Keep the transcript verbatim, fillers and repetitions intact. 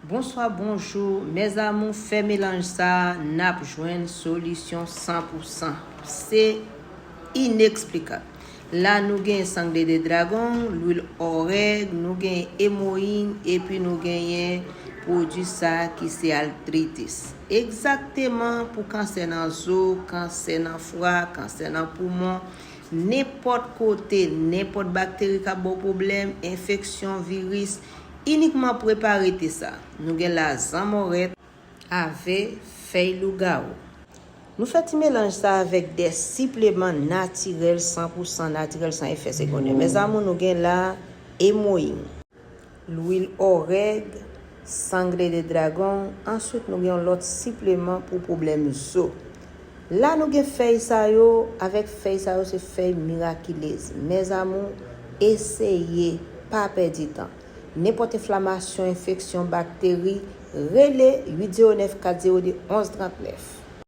Bonswa, bonjou. Mes amours, fè melanj sa a, n ap jwenn solisyon san pou san. Se ineksplikab. La, nou gen sangle de dragon, lwil orèg, nou gen emoyin, epi nou genyen pwodui sa ki se altritis. Egzakteman pou kansè nan zo, kansè nan fwa, kansè nan poumon, nenpòt kote, nenpòt bakteri k ap ba w pwoblèm, enfeksyon, viris, inikman prepare te sa. Nou gen la zanmòrèt avè fèy lougawou. Nou fè ti melanj sa avèk de sipleman natirèl, san pou san natirèl, san efè segondè. Mes amours, nou gen la emoyin, lwil orèg, sangle de dragon. Answit, nou gen yon lòt sipleman pou pwoblèm zo. La, nou gen fèy sa yo, avèk fèy sa yo, se fèy mirakilez. Mes amours, eseye, pa pèdi tan. Nenpòt enflamasyon, enfeksyon, bakteri, rele uit zewo nèf kat zewo de onz trant nèf.